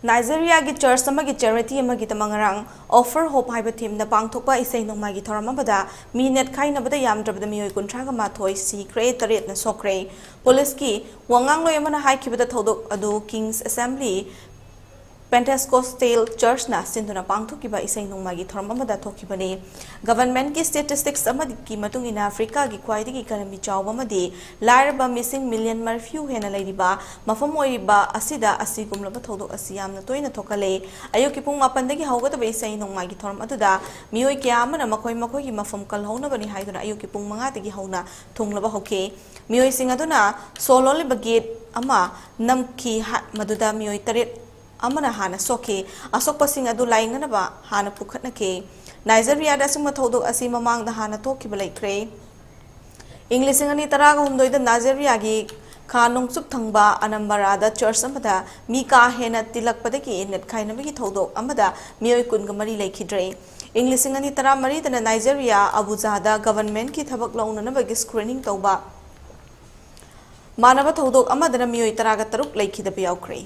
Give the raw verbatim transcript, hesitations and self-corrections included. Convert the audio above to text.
ꯅꯥꯏꯖꯦꯔꯤꯌꯥꯒꯤ ꯆꯔꯆ ꯑꯃꯒꯤ ꯆꯦꯔꯤꯇꯤ ꯑꯃꯒꯤꯗꯃꯛ ꯉꯔꯥꯡ ꯑꯣꯐꯔ ꯍꯣꯞ ꯍꯥꯏꯕ ꯊꯤꯝꯗ ꯄꯥꯡꯊꯣꯛꯄ ꯏꯁꯩ ꯅꯣꯡꯃꯥꯏꯒꯤ ꯊꯧꯔꯝ ꯑꯃꯗ ꯃꯤ ꯅꯦꯠꯈꯥꯏꯅꯕꯗ ꯌꯥꯝꯗ꯭ꯔꯕꯗ ꯃꯤꯑꯣꯏ ꯀꯨꯟꯊ꯭ꯔꯥꯒ ꯃꯥꯊꯣꯏ ꯁꯤꯈ꯭ꯔꯦ, ꯇꯔꯦꯠꯅ ꯁꯣꯛꯈ꯭ꯔꯦ꯫ ꯄꯨꯂꯤꯁꯀꯤ ꯋꯥꯉꯥꯡꯂꯣꯏ ꯑꯃꯅ ꯍꯥꯏꯈꯤꯕꯗ ꯊꯧꯗꯣꯛ ꯑꯗꯨ ꯀꯤꯡꯁ ꯑꯦꯁꯦꯝꯕ꯭ꯂꯤ ꯄꯦꯟꯇꯦꯁꯀꯣꯁꯇꯦꯜ ꯆꯔꯆꯅ ꯁꯤꯟꯗꯨꯅ ꯄꯥꯡꯊꯣꯛꯈꯤꯕ ꯏꯁꯩ ꯅꯣꯡꯃꯥꯏꯒꯤ ꯊꯧꯔꯝ ꯑꯃꯗ ꯊꯣꯛꯈꯤꯕꯅꯤ꯫ ꯒꯚꯔꯟꯃꯦꯟꯠꯀꯤ ꯁ꯭ꯇꯦꯇꯤꯁꯇꯤꯛꯁ ꯑꯃꯒꯤ ꯃꯇꯨꯡ ꯏꯟꯅ ꯑꯐ꯭ꯔꯤꯀꯥꯒꯤ ꯈ꯭ꯋꯥꯏꯗꯒꯤ ꯀꯔꯟꯕꯤ ꯆꯥꯎꯕ ꯑꯃꯗꯤ ꯂꯥꯏꯔꯕ ꯃꯤꯁꯤꯡ ꯃꯤꯂꯤꯌꯟ ꯃꯔꯤꯐꯨ ꯍꯦꯟꯅ ꯂꯩꯔꯤꯕ ꯃꯐꯝ ꯑꯣꯏꯔꯤꯕ ꯑꯁꯤꯗ ꯑꯁꯤꯒꯨꯝꯂꯕ ꯊꯧꯗꯣꯛ ꯑꯁꯤ ꯌꯥꯝꯅ ꯇꯣꯏꯅ ꯊꯣꯛꯍꯜꯂꯤ꯫ ꯑꯌꯨꯛꯀꯤ ꯄꯨꯡ ꯃꯥꯄꯟꯗꯒꯤ ꯍꯧꯒꯗꯕ ꯏꯁꯩ ꯅꯣꯡꯃꯥꯏꯒꯤ ꯊꯧꯔꯝ ꯑꯗꯨꯗ ꯃꯤꯑꯣꯏ ꯀꯌꯥ ꯑꯃꯅ ꯃꯈꯣꯏ ꯃꯈꯣꯏꯒꯤ ꯃꯐꯝ ꯀꯜꯍꯧꯅꯕꯅꯤ ꯍꯥꯏꯗꯨꯅ ꯑꯌꯨꯛꯀꯤ ꯄꯨꯡ ꯃꯉꯥꯗꯒꯤ ꯍꯧꯅ ꯊꯨꯡꯂꯕ ꯍꯧꯈꯤ꯫ ꯃꯤꯑꯣꯏꯁꯤꯡ ꯑꯗꯨꯅ ꯁꯣ ꯂꯣꯜꯂꯤꯕ ꯒꯦꯠ ꯑꯃ ꯅꯝꯈꯤ, ꯍꯥ-, ꯃꯗꯨꯗ ꯃꯤꯑꯣꯏ ꯇꯔꯦꯠ ꯑꯃꯅ ꯍꯥꯟꯅ ꯁꯣꯛꯈꯤ꯫ ꯑꯁꯣꯛꯄꯁꯤꯡ ꯑꯗꯨ ꯂꯥꯌꯦꯡꯅꯅꯕ ꯍꯥꯟꯅ ꯄꯨꯈꯠꯅꯈꯤ꯫ ꯅꯥꯏꯖꯦꯔꯤꯌꯥꯗ ꯑꯁꯤꯒꯨꯝꯕ ꯊꯧꯗꯣꯛ ꯑꯁꯤ ꯃꯃꯥꯡꯗ ꯍꯥꯟꯅ ꯊꯣꯛꯈꯤꯕ ꯂꯩꯈ꯭ꯔꯦ꯫ ꯏꯪ ꯂꯤꯁꯤꯡ ꯑꯅꯤ ꯇꯔꯥꯒ ꯍꯨꯝꯗꯣꯏꯗ ꯅꯥꯏꯖꯦꯔꯤꯌꯥꯒꯤ ꯈꯥ ꯅꯣꯡꯆꯨꯞ ꯊꯪꯕ ꯑꯅꯝꯕꯔꯥꯗ ꯆꯔꯆ ꯑꯃꯗ ꯃꯤ ꯀꯥ ꯍꯦꯟꯅ ꯇꯤꯜꯂꯛꯄꯗꯒꯤ ꯅꯦꯠꯈꯥꯏꯅꯕꯒꯤ ꯊꯧꯗꯣꯛ ꯑꯃꯗ ꯃꯤꯑꯣꯏ ꯀꯨꯟꯒ ꯃꯔꯤ ꯂꯩꯈꯤꯗ꯭ꯔꯦ꯫ ꯏꯪ ꯂꯤꯁꯤꯡ ꯑꯅꯤ ꯇꯔꯥꯃꯔꯤꯗꯅ ꯅꯥꯏꯖꯦꯔꯤꯌꯥ ꯑꯕꯨꯖꯥꯗ ꯒꯚꯔꯟꯃꯦꯟꯠꯀꯤ ꯊꯕꯛ ꯂꯧꯅꯅꯕꯒꯤ ꯁ꯭ꯀ꯭ꯔꯤꯅꯤꯡ ꯇꯧꯕ ꯃꯥꯟꯅꯕ ꯊꯧꯗꯣꯛ ꯑꯃꯗꯅ ꯃꯤꯑꯣꯏ ꯇꯔꯥꯒ ꯇꯔꯨꯛ ꯂꯩꯈꯤꯗꯕ ꯌꯥꯎꯈ꯭ꯔꯦ꯫